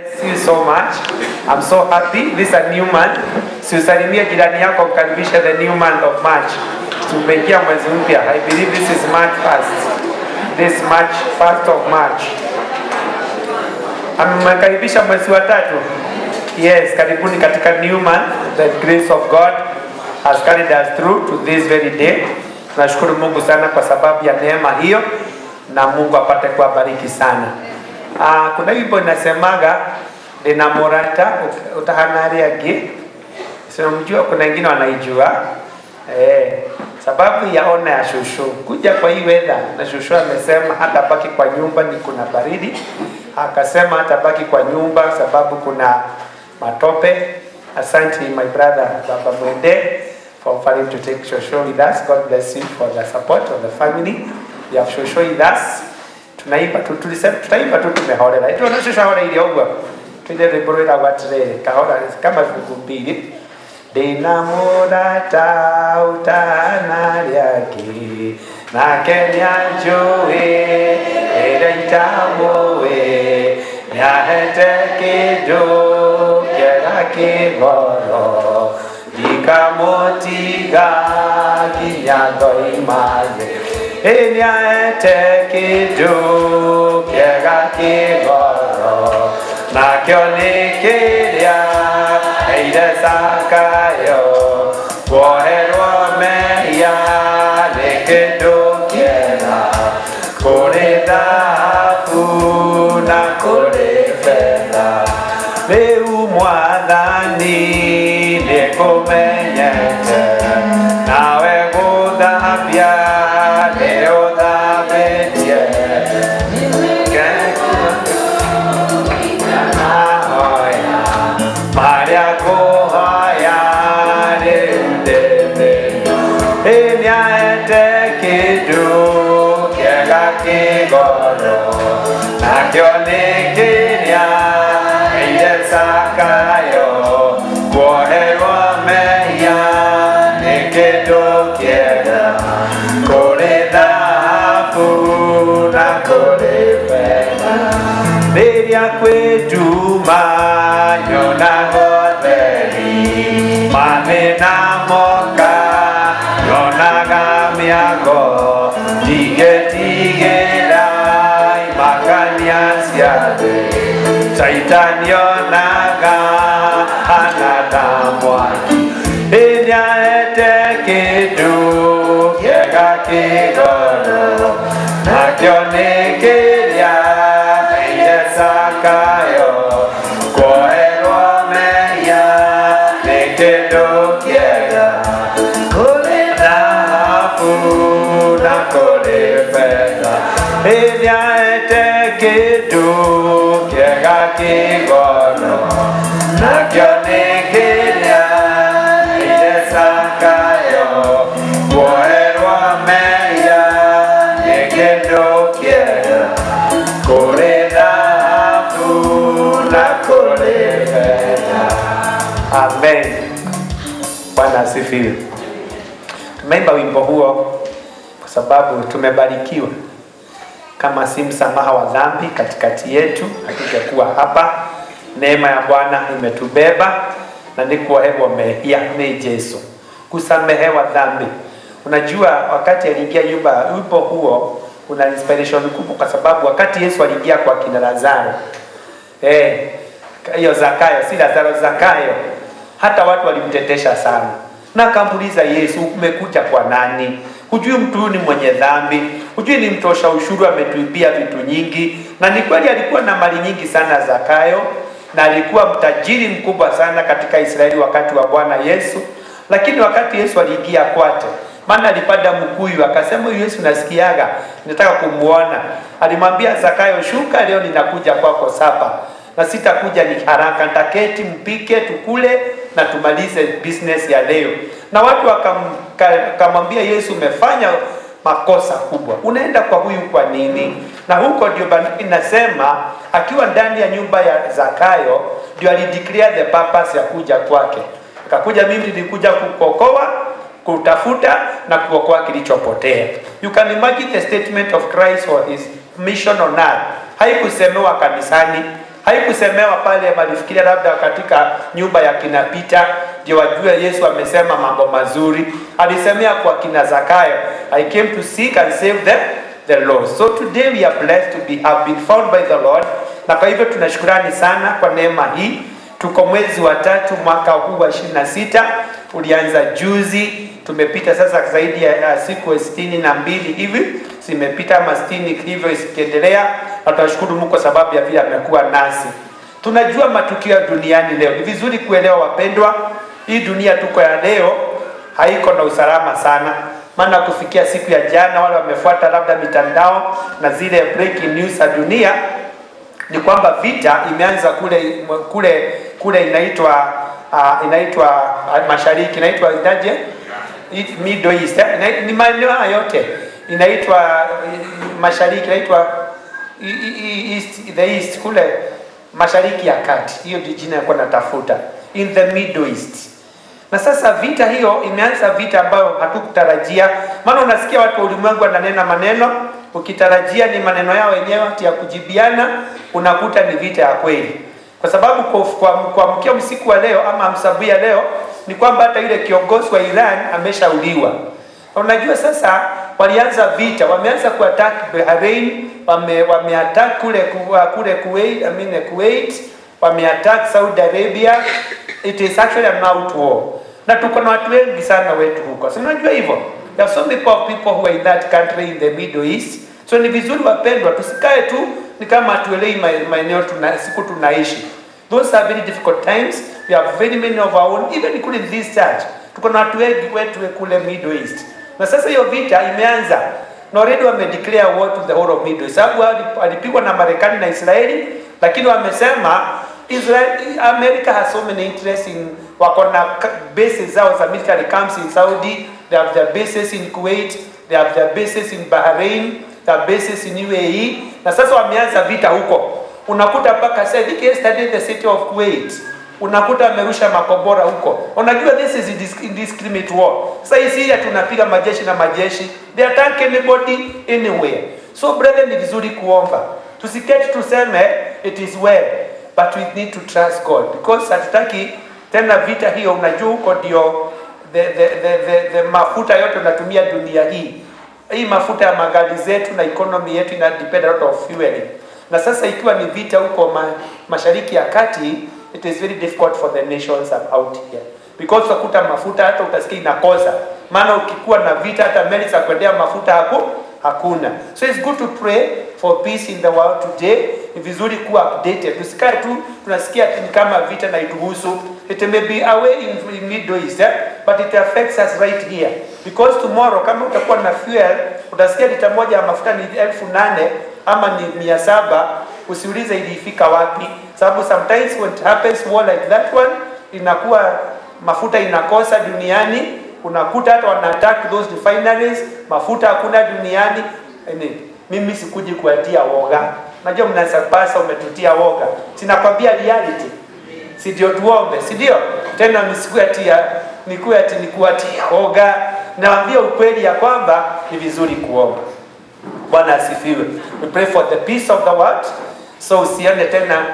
Bless you so much. I'm so happy. This is a new month. Si usalimie jirani yako mkaribishe the new month of March. Tumeingia mwezi mpya. I believe this is March 1st. This March, 1st of March. Amekaribisha mwezi wa tatu. Yes, karibuni katika new month. The grace of God has carried us through to this very day. Tunashukuru Mungu sana kwa sababu ya neema hiyo na Mungu apate kuwabariki sana. Ah, kuna wimbo inasemaga ndina murata utahana aria angi. Sinamjua, kuna wengine wanaijua. Eh, sababu ya ona ya shushu kuja kwa hii weather, na shushu amesema hatabaki kwa nyumba, ni kuna baridi. Akasema hatabaki kwa nyumba sababu kuna matope. Asante, my brother Baba Mwende, for offering to take shosho with us. God bless you for the support of the family. We have shosho with us. Tunaimba tu, tulisema tutaimba tu tumehorera. Itu na shosho ahoreire ũguo. Tuine rwĩmbo rwĩragwo atĩrĩrĩ, kahora kama fungu mbili. Ndĩna mũrata ũtahana arĩa angĩ, nake nĩanjũĩ ĩrĩa itamũĩ, nĩahete kĩndũ kĩega kĩgoro, ndikamũtiga nginya ngoima thĩ. Ĩ nĩahete kĩndũ kĩega kĩgoro, nakĩo nĩ kĩrĩa heire Zakayo, kuoherwo mehia nĩ kĩndũ kĩega kũrĩ thahabu na kũrĩ betha. Rĩu Mwathani nĩngũmenyete, nawe gũthambia nĩ ũthambĩtie. Mahoya marĩa ngũhoya rĩu ndĩthĩna. Ĩ nĩahete kĩndũ kĩega kĩgoro, nakĩo nĩ kĩrĩa heire Zakayo, kuoherwo mehia nĩ kĩndũ kĩega kũrĩ thahabu na kũrĩ betha. Rĩrĩa kwĩ nduma nyonaga ũtheri, mathĩna moka nyonaga mĩago, ndingĩtigĩra imakania cia thĩ. Caitani onaga hana ta mwaki. Ĩ nĩahete kĩndũ kĩega kĩgoro, nakĩo nĩ kĩrĩa heire Zakayo, kuoherwo mehia nĩ kĩndũ kĩega kũrĩ thahabu na kũrĩ betha. Ĩ nĩahete kĩndũ kĩega kĩgoro, nakĩo nĩ kĩrĩa heire Zakayo, kuoherwo mehia nĩ kĩndũ kĩega kũrĩ thahabu na kũrĩ betha. Amen. Bwana asifiwe. Tumeimba wimbo huo kwa sababu tumebarikiwa. Kama si msamaha wa dhambi katikati yetu, hatungekuwa hapa. Neema ya Bwana imetubeba na ni kuoherwo mehia nĩ Jesu, kusamehewa dhambi. Unajua, wakati aliingia nyumba, wimbo huo una inspiration kubwa, kwa sababu wakati Yesu aliingia kwa kina Lazaro, hiyo Zakayo, si Lazaro, Zakayo, hata watu walimtetesha sana, na akamuuliza Yesu, umekuja kwa nani? Hujui mtu huyu ni mwenye dhambi, hujui ni mtosha ushuru, ametuibia vitu nyingi. Na ni kweli alikuwa na mali nyingi sana Zakayo, na alikuwa mtajiri mkubwa sana katika Israeli wakati wa Bwana Yesu. Lakini wakati Yesu aliingia kwake, maana alipanda mkuyu, akasema, huyu Yesu nasikiaga, nataka kumuona. Alimwambia Zakayo, shuka leo, ninakuja kwako supper, na sitakuja ni haraka, nitaketi mpike tukule na tumalize business ya leo. Na watu wakamwambia Yesu, umefanya makosa kubwa, unaenda kwa huyu kwa nini? Na huko ndio Biblia inasema akiwa ndani ya nyumba ya Zakayo ndio alideclare the purpose ya kuja kwake. Akakuja, mimi nilikuja kukokoa, kutafuta na kuokoa kilichopotea. You can imagine the statement of Christ for his mission on earth. Haikusemewa kanisani. Haikusemewa pale, walifikiria labda katika nyumba ya kina Peter ndio wajue Yesu amesema mambo mazuri. Alisemea kwa kina Zakayo, "I came to seek and save the lost." So today we are blessed to be have been found by the Lord, na kwa hivyo tunashukurani sana kwa neema hii. Tuko mwezi wa tatu mwaka huu wa 26, ulianza juzi, tumepita sasa zaidi ya siku 62 hivi zimepita ama 60 hivyo zikiendelea, na tunashukuru Mungu kwa sababu ya vile amekuwa nasi. Tunajua matukio ya duniani leo. Ni vizuri kuelewa wapendwa, hii dunia tuko ya leo haiko na usalama sana, maana kufikia siku ya jana, wale wamefuata labda mitandao na zile breaking news za dunia, ni kwamba vita imeanza kule kule kule inaitwa mashariki, inaitwa inaje, Middle East, eh? Ni maeneo haya yote inaitwa mashariki, inaitwa East, the East kule mashariki ya kati. Hiyo ndio jina nilikuwa natafuta, in the Middle East. Na sasa vita hiyo imeanza, vita ambayo hatukutarajia. Maana unasikia watu wa ulimwengu wananena maneno, ukitarajia ni maneno yao wenyewe ati ya kujibiana, unakuta ni vita ya kweli. Kwa sababu kwa mkia usiku wa leo ama asubuhi ya leo ni kwamba hata yule kiongozi wa Iran ameshauliwa. Unajua sasa walianza vita, wameanza kuattack Bahrain, wameattack kule Kuwait, I mean Kuwait, wameattack Saudi Arabia. It is actually an out war. Na tuko na watu wengi sana wetu huko. Si unajua hivyo? There are so many people who are in that country in the Middle East. So ni vizuri wapendwa, tusikae tu ni kama hatuelewi maeneo tuna, siku tunaishi. Those are very difficult times. We have very many of our own, even including this church. Tuko na watu wengi wetu kule Middle East. Na sasa hiyo vita imeanza. Na already wame declare war to the whole of Middle East. Sababu walipigwa na Marekani na Israeli, lakini wamesema Israel, America has so many interests in, wako na bases zao za military camps in Saudi, they have their bases in Kuwait, they have their bases in Bahrain, they have bases in UAE. Na sasa wameanza vita huko. Unakuta mpaka sasa, I think yesterday, the city of Kuwait, unakuta amerusha makombora huko. Unajua this is indiscriminate war. Sasa hii Syria tunapiga majeshi na majeshi. They attack anybody anywhere. So brother, ni vizuri kuomba. Tusiketi tuseme it is well, but we need to trust God because hatutaki tena vita hiyo. Unajua huko ndio the mafuta yote unatumia dunia hii. Hii mafuta ya magari zetu na economy yetu ina depend a lot of fueling. Na sasa ikiwa ni vita huko mashariki ya kati, it is very difficult for the nations out here because utakuta mafuta hata utasikia inakosa, maana ukikuwa na vita hata meli za kuendea mafuta hakuna. So it's good to pray for peace in the world today. Ni vizuri kuwa updated, tusikae tu tunasikia ati ni kama vita na ituhusu. It may be away in Middle East, eh? But it affects us right here because tomorrow kama utakuwa na fuel, utasikia lita moja ya mafuta ni 8,000 ama ni 700, usiulize ilifika wapi, sababu sometimes when it happens war like that one, inakuwa mafuta inakosa duniani, unakuta hata wana attack those refineries, mafuta hakuna duniani. Ene, mimi sikuji kuwatia woga, najua mnasapasa umetutia woga, sinakwambia reality, si ndio? Tuombe, si ndio? Tena nisikuatia nikuwe ati nikuatia woga, naambia ukweli ya kwamba ni vizuri kuomba. Bwana asifiwe. We pray for the peace of the world. So usione tena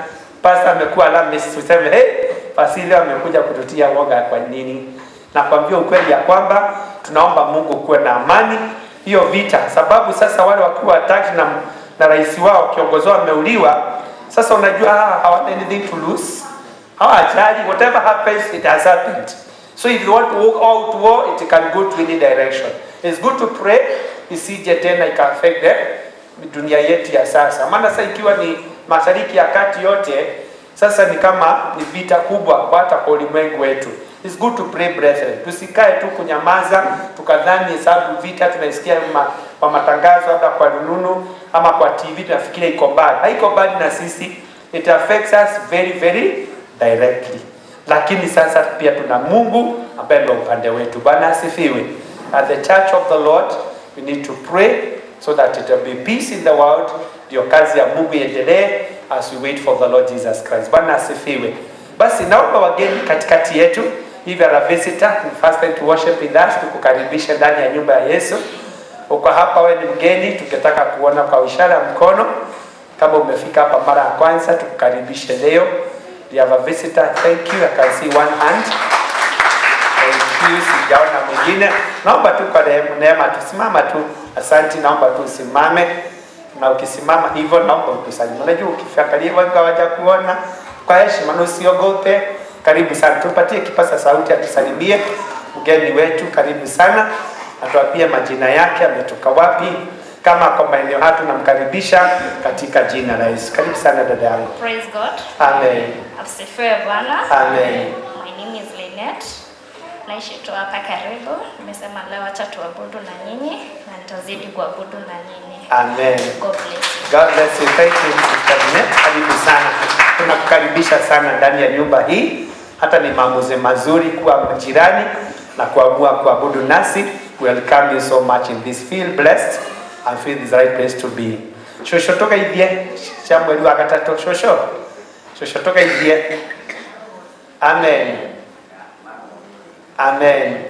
pastor amekuwa alarmist, useme, "Hey, Pastor leo amekuja kututia woga kwa nini?" Nakwambia ukweli ya kwamba tunaomba Mungu kuwe na amani hiyo vita, sababu sasa wale wakiwa attacked na rais wao, kiongozi wao ameuliwa. Sasa unajua hawa hawana anything to lose, hawajali, whatever happens, it has happened. So if you want to walk out war, it can go to any direction. It's good to pray isije tena ika affect the dunia yetu ya sasa, maana sasa ikiwa ni mashariki ya kati yote, sasa ni kama ni vita kubwa kwa hata kwa ulimwengu wetu. It's good to pray, brethren. Tusikae tu kunyamaza tukadhani sababu vita tunaisikia kwa matangazo labda kwa rununu ama kwa TV tunafikiria iko mbali. Haiko mbali na sisi. It affects us very very directly. Lakini sasa pia tuna Mungu ambaye ndio upande wetu. Bwana asifiwe. As the church of the Lord, we need to pray so that it will be peace in the world. Ndio kazi ya Mungu iendelee as we wait for the Lord Jesus Christ. Bwana asifiwe. Basi naomba wageni katikati yetu, if you are a visitor, first time to worship with us, tukukaribishe ndani ya nyumba ya Yesu. Uko hapa wewe ni mgeni, tungetaka kuona kwa ishara ya mkono. Kama umefika hapa mara ya kwanza, tukukaribishe leo. We have a visitor. Thank you. I can see one hand. Thank you. Sijaona mwingine. Naomba tu kwa neema tusimama tu. Asante, naomba tu usimame. Na ukisimama hivyo naomba utusalimie. Unajua ukiangalia watu hawajakuona, kwa heshima na usiogope. Karibu sana. Tupatie kipaza sauti atusalimie mgeni wetu. Karibu sana. Atuambie majina yake, ametoka wapi. Kama kwa maeneo haya tunamkaribisha katika jina la Yesu. Karibu sana dada yangu. Praise God. Amen. Asifiwe Bwana. Amen. My name is Lynette. Naishi tu hapa karibu. Nimesema leo acha tuabudu na nyinyi na nitazidi kuabudu na nyinyi. Amen. God bless you. God bless you. Thank you, Sister Lynette. Karibu sana. Tunakukaribisha sana ndani ya nyumba hii. Hata ni maamuzi mazuri kuwa jirani na kuamua kuabudu nasi. Welcome you so much in this. Feel blessed and feel this right place to be. Shosho toka ithie cia mweri wa gatatũ. Shosho. Shosho toka ithie. Amen. Amen.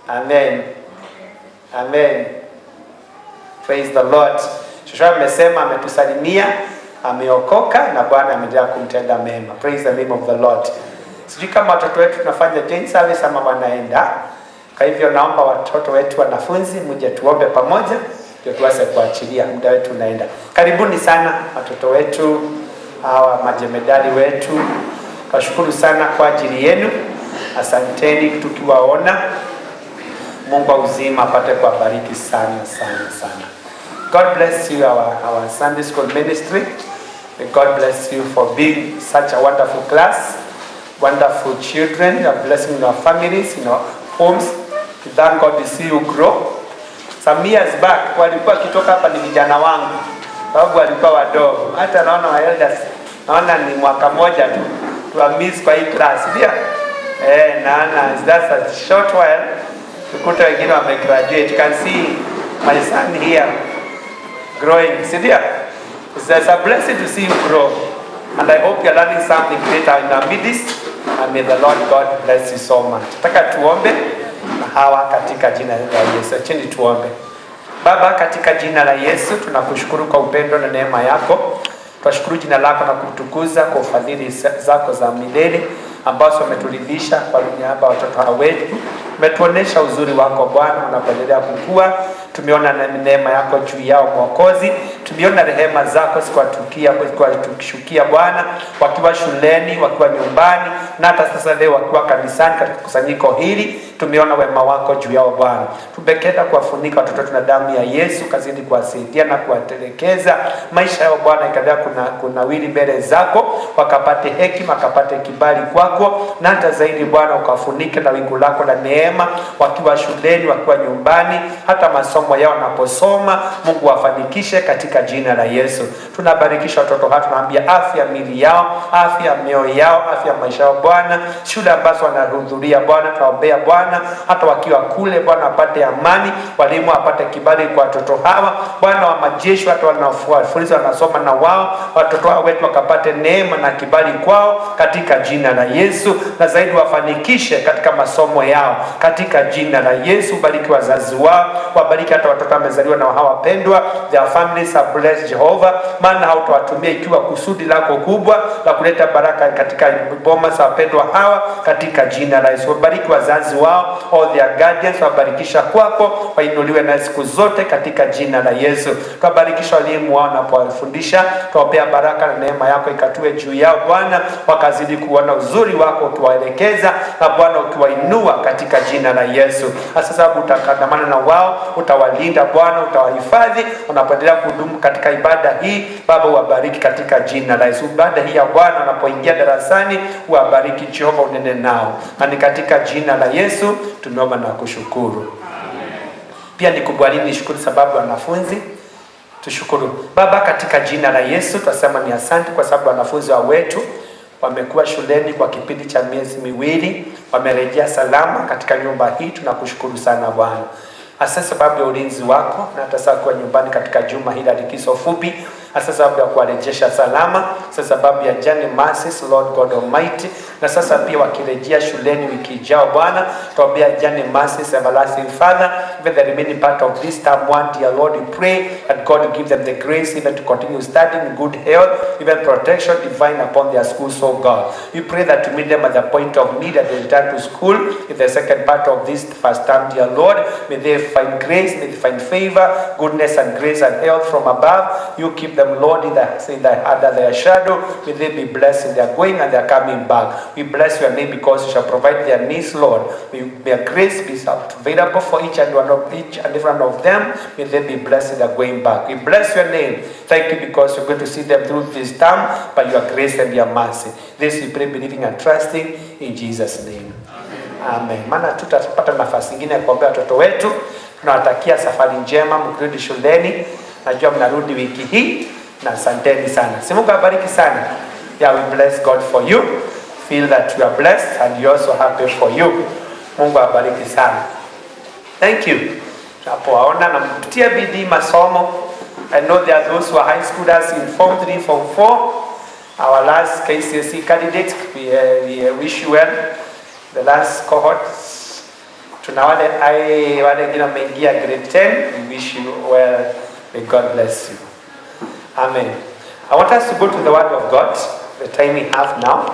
Amen. Amen. Praise the Lord. Shosho amesema ametusalimia, ameokoka na Bwana ameendelea kumtenda mema. Praise the name of the Lord. Sijui kama watoto wetu tunafanya joint service ama wanaenda. Kwa hivyo naomba watoto wetu wanafunzi mje tuombe pamoja ndio tuweze kuachilia, muda wetu unaenda. Karibuni sana watoto wetu hawa majemedali wetu. Twashukuru sana kwa ajili yenu. Asanteni tukiwaona. Mungu wa uzima apate kuwabariki sana sana sana. God bless you, our Sunday school ministry. May God bless you for being such a wonderful class, wonderful children. You are blessing your families, in your homes. We thank God to see you grow. Some years back, walikuwa wakitoka hapa ni vijana wangu, sababu walikuwa wadogo. Hata naona wa elders, naona ni mwaka moja tu tuwa miss kwa hii class, ndio? Eh, naona that's a short while tukuta wengine wamegraduate. You can see my son here growing, si ndio? It's a blessing to see you grow. And I hope you're learning something greater in our midst. And may the Lord God bless you so much. Nataka tuombe na hawa katika jina la Yesu. Chini tuombe. Baba, katika jina la Yesu tunakushukuru kwa upendo na neema yako. Twashukuru jina lako na kutukuza kwa ufadhili zako za milele ambazo umeturidhisha kwa niaba ya watoto hawa wetu. Umetuonesha uzuri wako Bwana wanapoendelea kukua. Tumeona neema yako juu yao Mwokozi. Tumeona rehema zako zikiwatushukia Bwana, wakiwa shuleni, wakiwa nyumbani, na hata sasa leo wakiwa kanisani katika kusanyiko hili. Tumeona wema wako juu yao Bwana. Tumeketa kuwafunika watoto wetu na damu ya Yesu, kazidi kuwasaidia na kuwatelekeza maisha yao Bwana, ikaendelea kunawiri mbele zako, wakapate hekima, wakapate kibali kwako, na hata zaidi Bwana ukawafunike na wingu lako la neema, wakiwa shuleni, wakiwa nyumbani, hata masomo yao wanaposoma, Mungu wafanikishe katika jina la Yesu. Tunabarikisha watoto hawa, tunaambia afya miili yao, afya mioyo yao, afya maisha yao Bwana, shule ambazo wanahudhuria Bwana, tunaombea Bwana, hata wakiwa kule Bwana wapate amani, walimu wapate kibali kwa watoto hawa Bwana wa majeshi, hata wanaofunza wanasoma na wao, watoto hawa wetu wakapate neema na kibali kwao katika jina la Yesu, na zaidi wafanikishe katika masomo yao katika jina la Yesu. Bariki wazazi wao, wabariki hata watoto wamezaliwa na hawa wapendwa, their families are blessed Jehovah, maana hautawatumia ikiwa kusudi lako kubwa la kuleta baraka katika boma za wapendwa hawa katika jina la Yesu. Wabariki wazazi wao, all their guardians, wabarikisha kwako, wainuliwe na siku zote katika jina la Yesu. Tuwabarikisha walimu wao wanapowafundisha, tuwapea baraka na neema yako ikatue juu yao Bwana, wakazidi kuona uzuri wako ukiwaelekeza na Bwana ukiwainua katika jina la Yesu. Sasa sababu utaandamana na wao, utawalinda Bwana, utawahifadhi wanapoendelea kuhudumu katika ibada hii. Baba, uwabariki katika jina la Yesu. Ibada hii ya Bwana wanapoingia darasani, uwabariki Jehova, unene nao, na ni katika jina la Yesu tumeomba na kushukuru. Pia nikubalini nishukuru sababu wanafunzi tushukuru Baba katika jina la Yesu. Twasema ni asante kwa sababu wanafunzi wa wetu wamekuwa shuleni kwa kipindi cha miezi miwili, wamerejea salama katika nyumba hii. Tunakushukuru sana Bwana, hasa sababu ya ulinzi wako, na hata sasa kuwa nyumbani katika juma hili la likizo fupi, Hasa sababu ya kuwarejesha salama, sasa sababu ya journey mercies, Lord God Almighty. Na sasa pia wakirejea shuleni wiki ijao, Bwana, tuombea journey mercies, everlasting Father, even the remaining part of this term one, dear Lord, we pray that God will give them the grace even to continue studying in good health, even protection divine upon their schools, oh God. We pray that to meet them at the point of need at they return to school in the second part of this first term, dear Lord. May they find grace, may they find favor, goodness and grace and health from above. You keep them, Lord, in the under their shadow. May they be blessed in their going and their coming back. We bless your name because you shall provide their needs, Lord. May your grace be available for each and every one of them. May they be blessed in their going back. We bless your name. Thank you because you're going to see them through this term by your grace and your mercy. This we pray, believing and trusting in Jesus' name. Amen. Maana tutapata nafasi nyingine ya kuombea watoto wetu. Tunawatakia safari njema mkirudi shuleni. Najua mnarudi wiki hii na asanteni sana. Si Mungu abariki sana. Yeah, we bless God for you. Feel that you are blessed and you're also happy for you. Mungu abariki sana. Thank you. Tunapowaona na mtie bidii masomo. I know there are those who are high schoolers in Form 3, Form 4. Our last KCSE candidate, we wish you well. The last cohort. Tuna wale ai wale wengine wameingia grade 10. We wish you well. May God bless you. Amen. I want us to go to the Word of God, the time we have now.